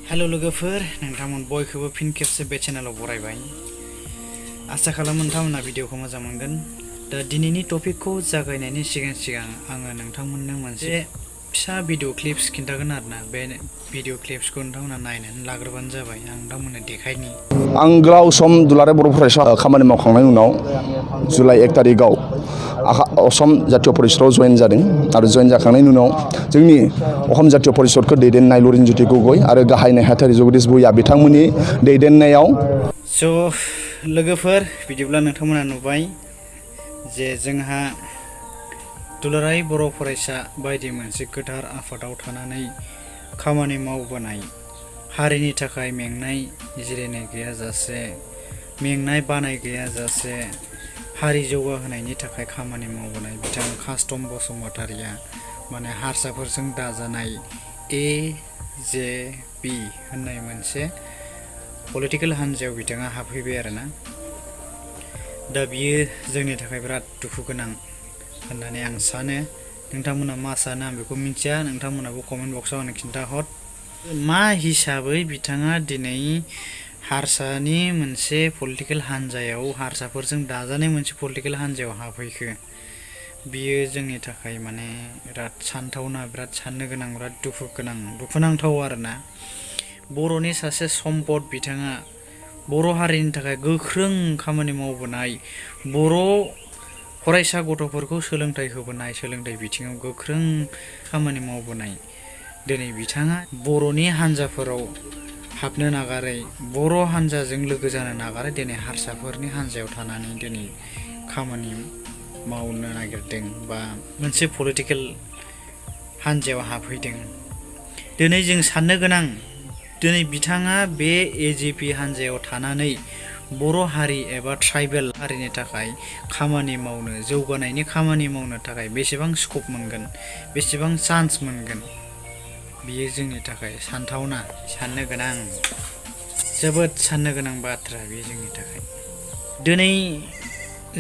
Hello लोगोफोर नोंथांमोन बयखौबो फिन खेबसे बे चेनेलाव बरायबाय आसा खालामो नोंथांमोना भिडिअखौ मोजां मोनगोन दा दिनैनि टपिकखौ जागायनायनि सिगां आङो नोंथांमोननो मोनसे फिसा भिडिअ क्लिप्स खिन्थागोन आरोना बे भिडिअ क्लिप्सखौ नोंथांमोना नायनानै लाग्रोबानो जाबाय आं नोंथांमोननो देखायनि आं गोलाव सम दुलाराय बर' फरायसा खामानि मावखांनायनि उनाव जुलाइ 1 तारिखआव असम जातीय परिषदआव जयेन जादों आरो जयेन जाखांनायनि उनाव जोंनि असम जातीय परिषदखौ दैदेननाय लरिनज्योति गगৈ आरो गाहाय नेहाथारि जगदीश भुइया बिथांमोननि दैदेननायाव स' लोगोफोर बिदिब्ला नोंथांमोना नुबाय जे जोंहा दुलाराय बर' फरायसा बायदि मोनसे गोथार आफादाव थानानै खामानि मावबोनाय हारिनि थाखाय मेंनाय जिरायनाय गैयाजासे मेंनाय बानाय गैयाजासे हारि जौगाहोनायनि थाखाय खामानि मावबोनाय बिथां कास्टम बसुमतारिया माने हारसाफोरजों दाजानाय AJP होननाय मोनसे पलिटिकेल हान्जायाव बिथाङा हाबफैबाय आरोना दा बियो जोंनि थाखाय बिराद दुखु गोनां होननानै आं सानो नोंथांमोना मा सानो आं बेखौ मिथिया नोंथांमोनाबो कमेन्ट बक्सआव आंनो खिन्थाहर मा हिसाबै बिथाङा दिनै हारसानि मोनसे पलिटिकेल हान्जायाव हारसाफोरजों दाजानाय मोनसे पलिटिकेल हान्जायाव हाबफैखो बियो जोंनि थाखाय माने बिराद सानथावना बिराद साननो गोनां बिराद दुखुनांथाव आरोना बर'नि सासे सम्पद बिथाङा बर' हारिनि थाखाय गोख्रों खामानि मावबोनाय बर' फरायसा गथ'फोरखौ सोलोंथाइ होबोनाय सोलोंथाइ बिथिङाव गोख्रों खामानि मावबोनाय दिनै बिथाङा बर'नि हान्जाफोराव हाबनो नागारै बर' हान्जाजों लोगो जानो नागारै दिनै हारसाफोरनि हान्जायाव थानानै दिनै खामानि मावनो नागिरदों बा मोनसे पलिटिकेल हान्जायाव हाबफैदों दिनै जों साननो गोनां दिनै बिथाङा बे AJP हान्जायाव थानानै बर' हारि एबा ट्राइबेल हारिनि थाखाय खामानि मावनो जौगानायनि खामानि मावनो थाखाय बेसेबां स्कप मोनगोन बेसेबां चान्स मोनगोन बियो जोंनि थाखाय सानथावना साननो गोनां जोबोद साननो गोनां बाथ्रा बेयो जोंनि थाखाय दिनै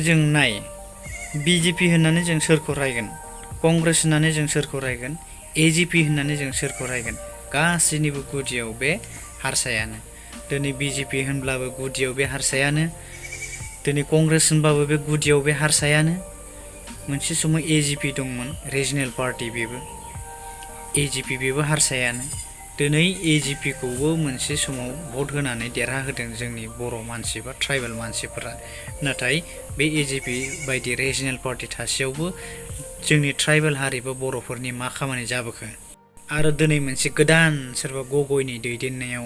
जों नाय BJP होननानै जों सोरखौ रायगोन कंग्रेस होननानै जों सोरखौ रायगोन AJP होननानै जों सोरखौ रायगोन गासैनिबो गुदियाव बे हारसायानो दिनै BJP होनब्लाबो गुदियाव बे हारसायानो दिनै कंग्रेस होनबाबो बे गुदियाव बे हारसायानो मोनसे समाव AJP दंमोन रिजनेल पार्टी बेबो AJP बेबो हारसायानो दिनै AJP खौबो मोनसे समाव भट होनानै देरहाहोदों जोंनि बर' मानसि बा ट्राइबेल मानसिफोरा नाथाय बे AJP बायदि रिजनेल पार्टी थासेयावबो जोंनि ट्राइबेल हारि बा बर'फोरनि मा खामानि जाबोखो आरो दिनै मोनसे गोदान सोरबा गगैनि दैदेननायाव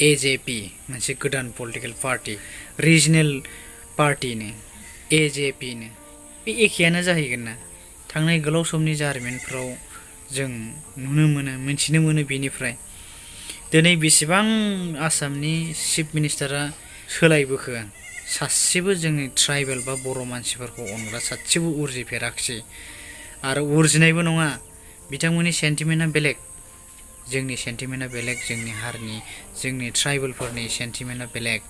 AJP मोनसे गोदान पलिटिकेल पार्टी रिजनेल पार्टीनो AJPनो बे एखेयानो जाहैगोन ना थांनाय गोलाव समनि जारिमिनफ्राव जों नुनो मोनो मिथिनो मोनो बेनिफ्राय दिनै बेसेबां आसामनि चिफ मिनिस्टारा सोलायबोखो सासेबो जोंनि ट्राइबेल बा बर' मानसिफोरखौ अनग्रा सासेबो उर्जिफेराखिसै आरो उर्जिनायबो नङा बिथांमोननि सेन्टिमेन्टआ बेलेग जोंनि सेन्टिमेन्टआ बेलेग जोंनि हारिनि जोंनि ट्राइबेलफोरनि सेन्टिमेन्टआ बेलेग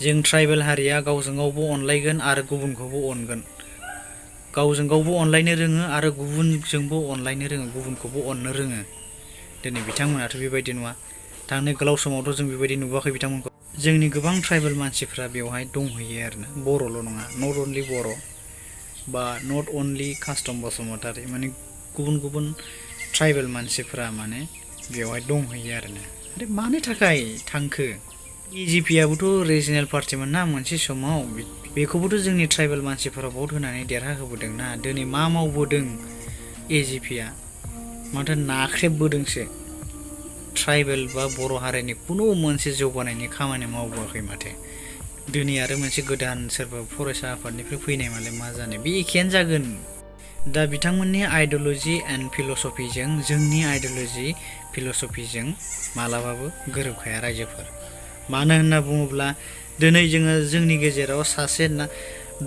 जों ट्राइबेल हारिया गावजों गावबो अनलायगोन आरो गुबुनखौबो अनगोन गावजों गावबो अनलायनो रोङो आरो गुबुनजोंबो अनलायनो रोङो गुबुनखौबो अननो रोङो दिनै बिथांमोनाथ' बेबायदि नङा थांनाय गोलाव समावथ' जों बेबायदि नुवाखै बिथांमोनखौ जोंनि गोबां ट्राइबेल मानसिफ्रा बेवहाय दंहैयो आरोना बर'ल' नङा नट अनलि बर' बा नट अनलि कास्टम बसुमतारी माने गुबुन गुबुन ट्राइबेल मानसिफ्रा माने बेवहाय दंहैयो आरोना आरो मानो थाखाय थांखो AJP आबोथ' रिजनेल पार्टीमोन ना मोनसे समाव बेखौबोथ' जोंनि ट्राइबेल मानसिफोरा भट होनानै देरहाहोबोदों ना दिनै मा मावबोदों AJP आ माथो नाख्रेबबोदोंसो ट्राइबेल बा बर' हारिनि खुनु मोनसे जौगानायनि खामानि मावबोआखै माथो दिनै आरो मोनसे गोदान सोरबा फरायसा आफादनिफ्राय फैनाय मालाय मा जानो बे एखेयानो जागोन दा बिथांमोननि आइडिय'लजि एन्ड फिल'सफिजों जोंनि आइडिय'लजि फिल'सफिजों मालाबाबो गोरोबखाया रायजोफोर मानो होनना बुङोब्ला दिनै जोङो जोंनि गेजेराव सासे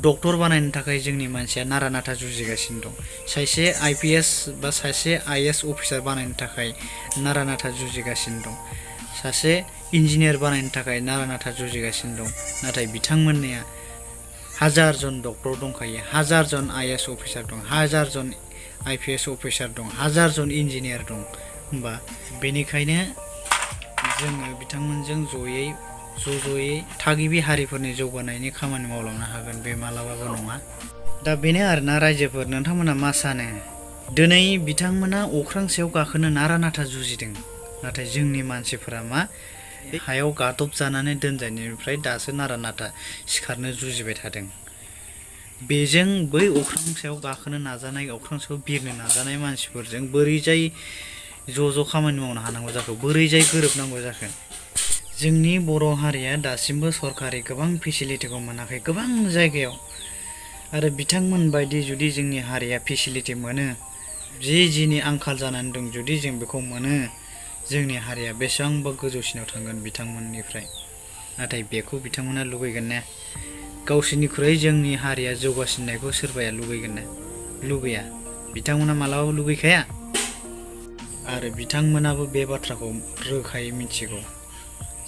डक्टर बानायनो थाखाय जोंनि मानसिया नारा नाथा जुजिगासिनो दं सासे IPS बा सासे IS अफिसार बानायनो थाखाय नारा नाथा जुजिगासिनो दं सासे इन्जिनियार बानायनो थाखाय नारा नाथा जुजिगासिनो दं नाथाय बिथांमोननिया हाजार जन डक्टर दंखायो हाजार जन IS अफिसार दं हाजार जन IPS अफिसार दं हाजार जन इन्जिनियार दं होमबा बेनिखायनो जोङो बिथांमोनजों ज'यै थागिबि हारिफोरनि जौगानायनि खामानि मावलांनो हागोन बे मालाबाबो नङा। दा बेनो आरोना रायजोफोर, नोंथांमोना मा सानो? दिनै बिथांमोना अख्रां सायाव गाखोनो नारा नाथा जुजिदों, नाथाय जोंनि मानसिफोरा मा हायाव गादब जानानै दोनजानायनिफ्राय दासो नारा नाथा सिखारनो जुजिबाय थादों। बेजों बै अख्रां सायाव गाखोनो नाजानाय, अख्रां सायाव बिरनो नाजानाय मानसिफोरजों बोरैजाय ज' खामानि मावनो हानांगौ जाखो, बोरैजाय गोरोबनांगौ जाखो? जोंनि बर' हारिया दासिमबो सरकारि गोबां फेसिलिटिखौ मोनाखै गोबां जायगायाव, आरो बिथांमोन बायदि जुदि जोंनि हारिया फेसिलिटि मोनो, जिनि आंखाल जानानै दं जुदि जों बेखौ मोनो, जोंनि हारिया बेसेबांबा गोजौसिनाव थांगोन बिथांमोननिफ्राय। नाथाय बेखौ बिथांमोना लुबैगोन ना? गावसोरनिख्रुइ जोंनि हारिया जौगासिननायखौ सोरबाया लुबैगोन ना? लुबैया। बिथांमोना मालाबाबो लुबैखाया। आरो बिथांमोनाबो बे बाथ्राखौ रोखायै मिथिगौ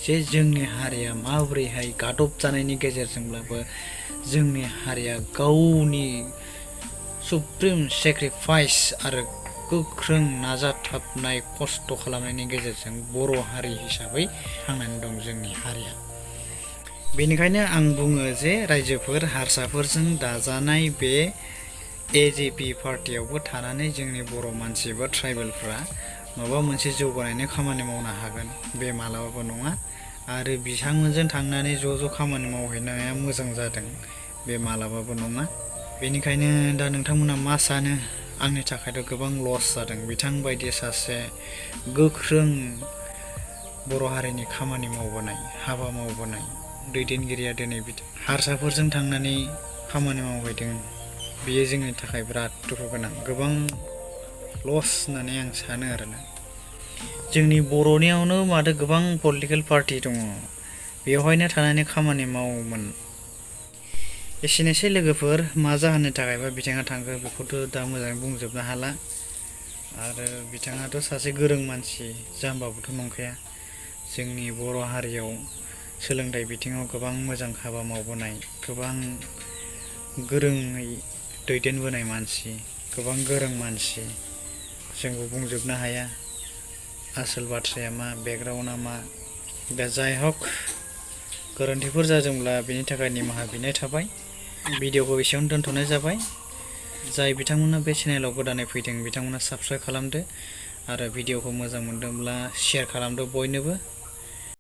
जे जोंनि हारिया माबोरैहाय गादब जानायनि गेजेरजोंब्लाबो जोंनि हारिया गावनि सुप्रिम सेक्रिफाइस आरो गोख्रों नाजाथाबनाय खस्थ' खालामनायनि गेजेरजों बर' हारि हिसाबै थांनानै दं जोंनि हारिया। बेनिखायनो आं बुङो जे रायजोफोर, हारसाफोरजों दाजानाय बे AJP पार्टियावबो थानानै जोंनि बर' मानसि बा ट्राइबेलफ्रा माबा मोनसे जौगानायनि खामानि मावनो हागोन, बे मालाबाबो नङा। आरो बिथांमोनजों थांनानै ज' खामानि मावहैनाया मोजां जादों, बे मालाबाबो नङा। बेनिखायनो दा नोंथांमोना मा सानो? आंनि थाखायथ' गोबां लस जादों। बिथांबायदि सासे गोख्रों बर' हारिनि खामानि मावबोनाय, हाबा मावबोनाय दैदेनगिरिया दिनै हारसाफोरजों थांनानै खामानि मावहैदों। बेयो जोंनि थाखाय बिराद दुखु गोनां, गोबां लस होननानै आं सानो आरोना। जोंनि बर'नियावनो माथो गोबां पलिटिकेल पार्टि दङ, बेवहायनो थानानै खामानि मावोमोन। एसेनोसै लोगोफोर, मा जाहोननि थाखायबा बिथाङा थांखो बेखौथ' दा मोजाङै बुंजोबनो हाला। आरो बिथाङाथ' सासे गोरों मानसि, जाम्बाबोथ' नंखाया। जोंनि बर' हारियाव सोलोंथाइ बिथिङाव गोबां मोजां हाबा मावबोनाय, गोबां गोरोङै दैदेनबोनाय मानसि, गोबां गोरों मानसि, जोंबो बुंजोबनो हाया आसोल बाथ्राया मा, बेकग्राउन्डआ मा। दा जाय हक, गोरोन्थिफोर जादोंब्ला बेनि थाखाय निमाहा बिनाय थाबाय। भिडिअखौ एसेयावनो दोनथ'नाय जाबाय। जाय बिथांमोना बे चेनेलाव गोदानै फैदों बिथांमोना साबस्क्राइब खालामदो, आरो भिडिअखौ मोजां मोनदोंब्ला शेयार खालामदो बयनोबो।